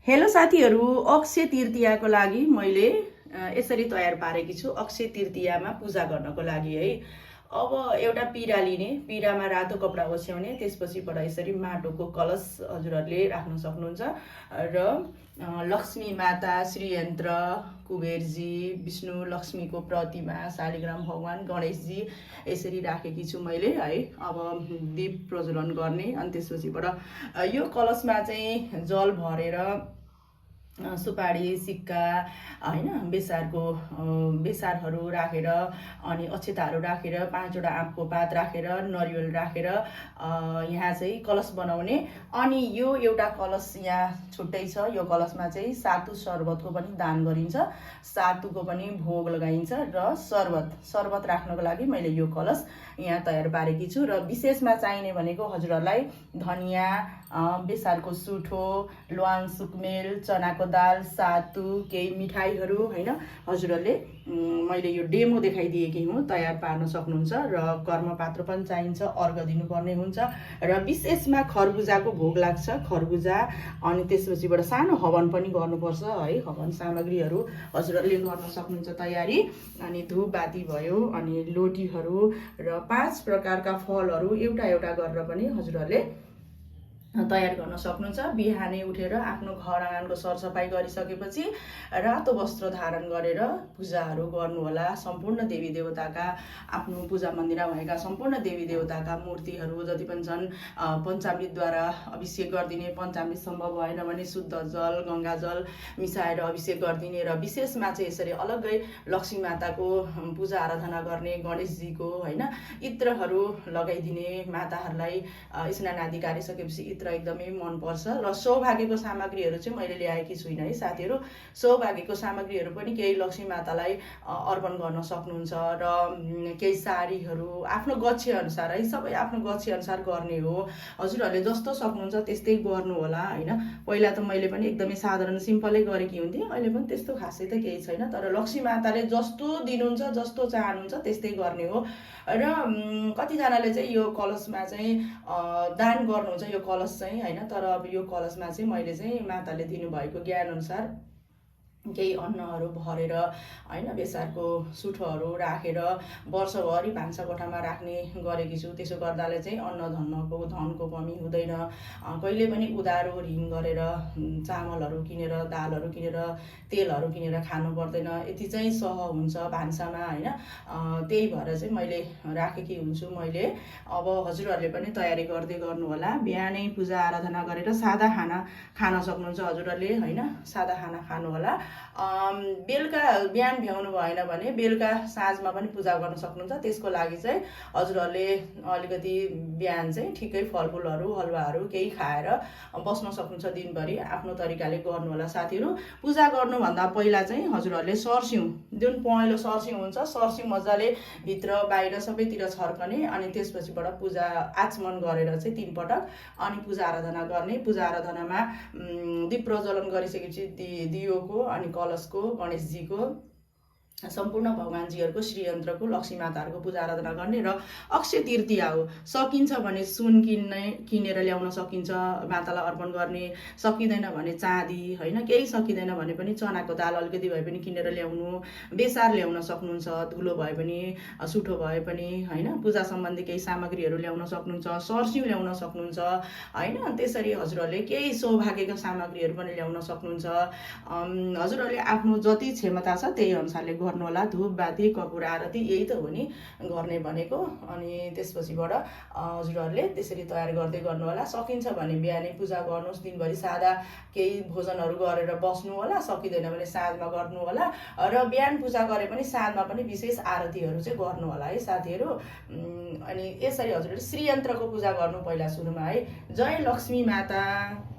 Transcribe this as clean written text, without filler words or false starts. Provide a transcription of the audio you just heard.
Hello साथीहरू, अक्षय तृतीयाको लागि मैले यसरी तयार पारेकी छु। अक्षय तृतीयामा पूजा गर्नको लागि है। अब एउटा पिरा लिने, पिरामा रातो कपडा ओछ्याउने, त्यसपछिबाट यसरी माटोको कलश हजुरहरूले राख्न सक्नुहुन्छ र लक्ष्मी माता, श्रीयन्त्र, कुबेरजी, विष्णु लक्ष्मीको प्रतिमा, शालिग्राम भगवान, गणेशजी यसरी राखेकी छु मैले है। अब दीप प्रज्वलन गर्ने अनि त्यसपछिबाट यो कलशमा चाहिँ जल भरेर सुपारी, सिक्का हैन, बेसारहरू राखेर अनि अक्षताहरू राखेर 5वटा आँपको पात राखेर नरिवल राखेर यहाँ चाहिँ कलश बनाउने। अनि यो एउटा कलश यहाँ छुट्टै छ। यो कलशमा चाहिँ सातु शरबतको पनि दान गरिन्छ, सातुको पनि भोग लगाइन्छ र शरबत राख्नको लागि मैले यो कलश यहाँ तयार पारेकी छु। र विशेषमा चाहिने भनेको हजुरहरूलाई धनिया, बेसारको सुठो, ल्वाङ, सुकमेल, चनाको दाल, सातु, केही मिठाईहरू हैन। हजुरहरूले मैले यो डेमो देखाइदिएकी हुँ, तयार पार्न सक्नुहुन्छ। र कर्मपात्र पनि चाहिन्छ, अर्घ दिनुपर्ने हुन्छ र विशेषमा खरबुजाको भोग लाग्छ, खरबुजा। अनि त्यसपछिबाट सानो हवन पनि गर्नुपर्छ है। हवन सामग्रीहरू हजुरहरूले गर्न सक्नुहुन्छ तयारी। अनि धूपबाती भयो, अनि लोटीहरू र 5 प्रकारका फलहरू एउटा एउटा गरेर पनि हजुरहरूले तयार गर्न सक्नुहुन्छ। बिहानै उठेर आफ्नो घर आँगनको सरसफाइ गरिसकेपछि रातो वस्त्र धारण गरेर पूजाहरू गर्नुहोला। सम्पूर्ण देवी देवताका, आफ्नो पूजा मन्दिरमा भएका सम्पूर्ण देवी देवताका मूर्तिहरू जति पनि छन् पञ्चामृतद्वारा अभिषेक गरिदिने। पञ्चामृत सम्भव भएन भने शुद्ध जल, गङ्गा जल मिसाएर अभिषेक गरिदिने। र विशेषमा चाहिँ यसरी अलग्गै लक्ष्मी माताको पूजा आराधना गर्ने, गणेशजीको हैन इत्रहरू लगाइदिने। माताहरूलाई स्नान आदि गरिसकेपछि इत्र एकदमै मन पर्छ। र सौभाग्यको सामग्रीहरू चाहिँ मैले ल्याएकी छुइनँ है साथीहरू। सौभाग्यको सामग्रीहरू पनि केही लक्ष्मी मातालाई अर्पण गर्न सक्नुहुन्छ। र केही साडीहरू आफ्नो गच्छे अनुसार है, सबै आफ्नो गच्छे अनुसार गर्ने हो। हजुरहरूले जस्तो सक्नुहुन्छ त्यस्तै गर्नु होला हैन। पहिला त मैले पनि एकदमै साधारण सिम्पलै गरेकी हुन्थेँ, अहिले पनि त्यस्तो खासै त केही छैन। तर लक्ष्मी माताले जस्तो दिनुहुन्छ, जस्तो चाहनुहुन्छ त्यस्तै गर्ने हो। र कतिजनाले चाहिँ यो कलशमा चाहिँ दान गर्नुहुन्छ, यो कलश चाहिँ हैन। तर अब यो कलशमा चाहिँ मैले चाहिँ माताले दिनुभएको ज्ञान अनुसार केही अन्नहरू भरेर हैन, बेसारको सुठोहरू राखेर वर्षभरि भान्साकोठामा राख्ने गरेकी छु। त्यसो गर्दाले चाहिँ धनको कमी हुँदैन। कहिले पनि उधारो ऋण गरेर चामलहरू किनेर, दालहरू किनेर, तेलहरू किनेर खानु पर्दैन। यति चाहिँ सह हुन्छ भान्सामा हैन। त्यही भएर चाहिँ मैले राखेकी हुन्छु मैले। अब हजुरहरूले पनि तयारी गर्दै गर्नु होला। बिहानै पूजा आराधना गरेर सादा खाना खान सक्नुहुन्छ हजुरहरूले हैन। सादा खाना खानु होला। बेलुका बिहान भ्याउनु भएन भने बेलुका साँझमा पनि पूजा गर्न सक्नुहुन्छ। त्यसको लागि चाहिँ हजुरहरूले अलिकति बिहान चाहिँ ठिकै फलफुलहरू, हलुवाहरू केही खाएर बस्न सक्नुहुन्छ दिनभरि। आफ्नो तरिकाले गर्नु होला साथीहरू। पूजा गर्नुभन्दा पहिला चाहिँ हजुरहरूले सरसिउँ, जुन पहेँलो सरसिउँ हुन्छ, सरसिउँ मजाले भित्र बाहिर सबैतिर छर्कने। अनि त्यसपछिबाट पूजा आचमन गरेर चाहिँ 3 पटक अनि पूजा आराधना गर्ने। पूजा आराधनामा दीप प्रज्वलन गरिसकेपछि दियोको, अनि कलशको, गणेशजीको, सम्पूर्ण भगवानजीहरूको, श्रीयन्त्रको, लक्ष्मी माताहरूको पूजा आराधना गर्ने। र अक्षय तृतीया हो, सकिन्छ भने सुन किनेर ल्याउन सकिन्छ, मातालाई अर्पण गर्ने। सकिँदैन भने चाँदी हैन, केही सकिँदैन भने पनि चनाको दाल अलिकति भए पनि किनेर ल्याउनु, बेसार ल्याउन सक्नुहुन्छ, धुलो भए पनि सुठो भए पनि हैन, पूजा सम्बन्धी केही सामग्रीहरू ल्याउन सक्नुहुन्छ, सरसिउँ ल्याउन सक्नुहुन्छ हैन। त्यसरी हजुरहरूले केही सौभाग्यका सामग्रीहरू पनि ल्याउन सक्नुहुन्छ। हजुरहरूले आफ्नो जति क्षमता छ त्यही अनुसारले गर्नु होला। धूपबाती, कपुर आरती यही त हो नि गर्ने भनेको। अनि त्यसपछिबाट हजुरहरूले त्यसरी तयार गर्दै गर्नु होला। सकिन्छ भने बिहानै पूजा गर्नुहोस्, दिनभरि सादा केही भोजनहरू गरेर बस्नु होला। सकिँदैन भने साँझमा गर्नु होला। र बिहान पूजा गरे पनि साँझमा पनि विशेष आरतीहरू चाहिँ गर्नु होला है साथीहरू। अनि यसरी हजुरहरूले श्रीयन्त्रको पूजा गर्नु पहिला सुरुमा है। जय लक्ष्मी माता।